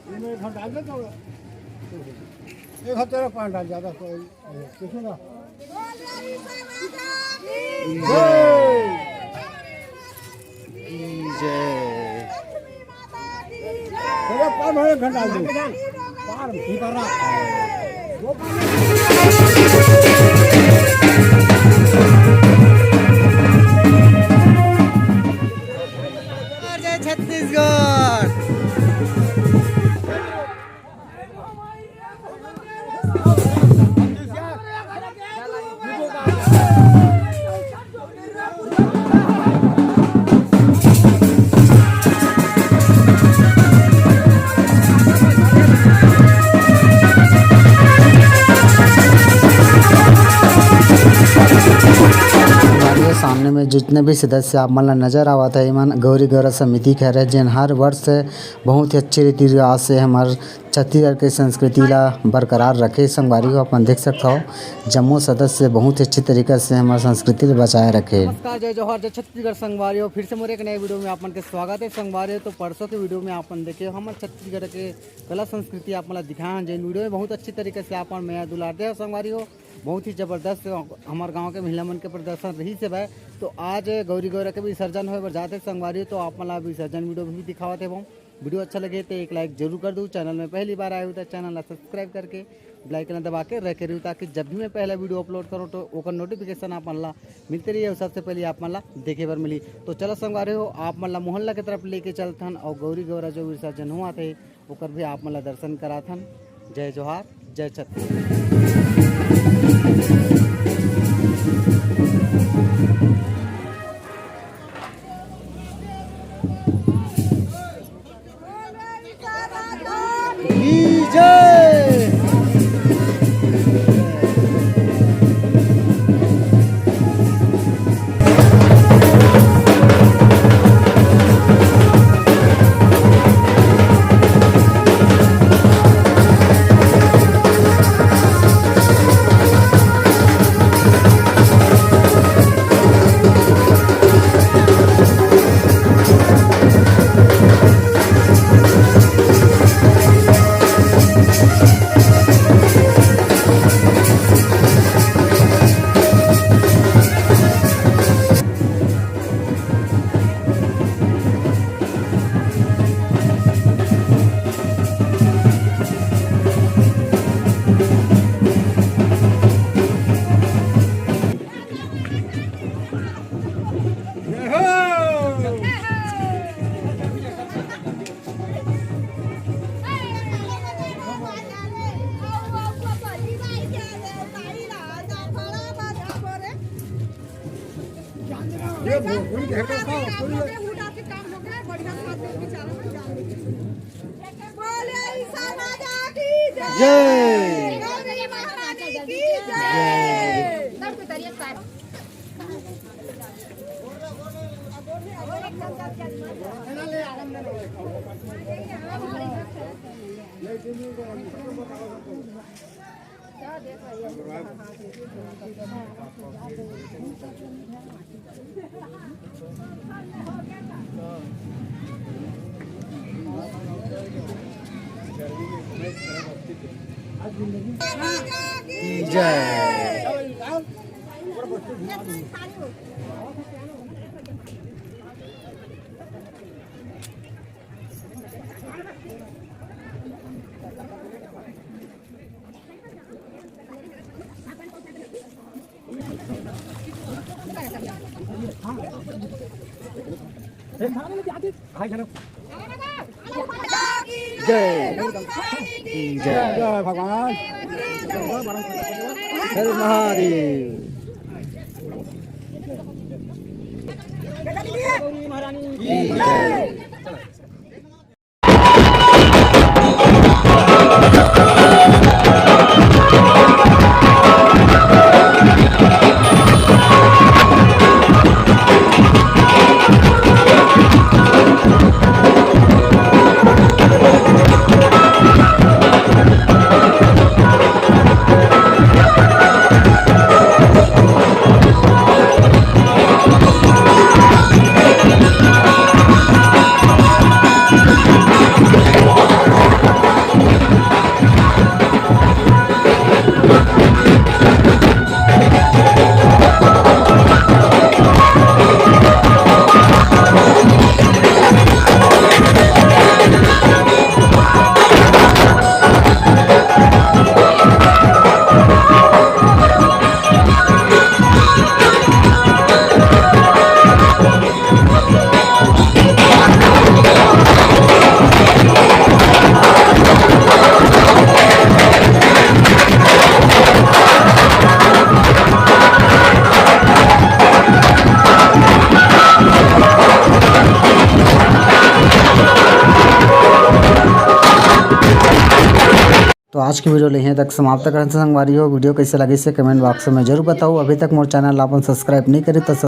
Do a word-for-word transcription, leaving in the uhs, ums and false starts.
एक हाथ तेरा पान डाल, ज्यादा तो देखो ना। जय। तेरा पान हो, एक घंटा डाल दो। पान भी कर रहा। जय छत्तीसगढ़। हमारे सामने में जितने भी सदस्य आप मन ला नजर आवत है, एमन गौरी गौरा समिति के हरे, जेन हर वर्ष बहुत ही अच्छे रीति रिवाज से हमार छत्तीसगढ़ के संस्कृति ला बरकरार रखे। संगवारी हो, अपन देख सकत हो, जम्मो सदस्य बहुत ही अच्छे तरीका से हमार संस्कृति ला बचाए रखे। नमस्कार, जय जोहार, जय छत्तीसगढ़ संगवारी हो। फिर से मोर एक नए वीडियो में आप मन के स्वागत है संगवारी हो। तो परसों के वीडियो में आप मन देखे हो, हमर छत्तीसगढ़ के कला संस्कृति आप मन ला दिखाए हन, जेन वीडियो में बहुत अच्छे तरीके से आप मन मया दुलार दे हो संगवारी हो। बहुत ही जबरदस्त हमार गांव के महिला मन के प्रदर्शन रहिस हे भाई। तो आज गौरी गौरा के विसर्जन होए बर जात हे संगवारी हो, तो आप मन ला विसर्जन वीडियो भी दिखावत हे। वीडियो अच्छा लगे तो एक लाइक जरूर कर दू। चैनल में पहली बार आए हो तो चैनल ला सब्सक्राइब करके बेल आइकन दबा के रखे रहू, ताकि जब भी मैं पहला वीडियो अपलोड करूँ तो ओकर नोटिफिकेशन आप मन ला मिलते रही और सबसे पहले आप मन ला देखे बर मिली। तो चलो संगवारी हो, आप मन ला मोहल्ला के तरफ लेके चलथन और गौरी गौरा जो विसर्जन हुआ थे ओकर भी आप मन ला दर्शन कराथन। जय जोहार, जय छत्तीसगढ़। बोले ईसा राजा की जय। जय। गौरी महारानी की जय। जय। जय। जय भगवान। हर महादेव। आज की video ल इहें तक समाप्त करन संगवारी हो। Video कइसे लगिस हे comment box में जरूर बताओ। अभी तक मोर channel ला अपन subscribe नहीं करे तो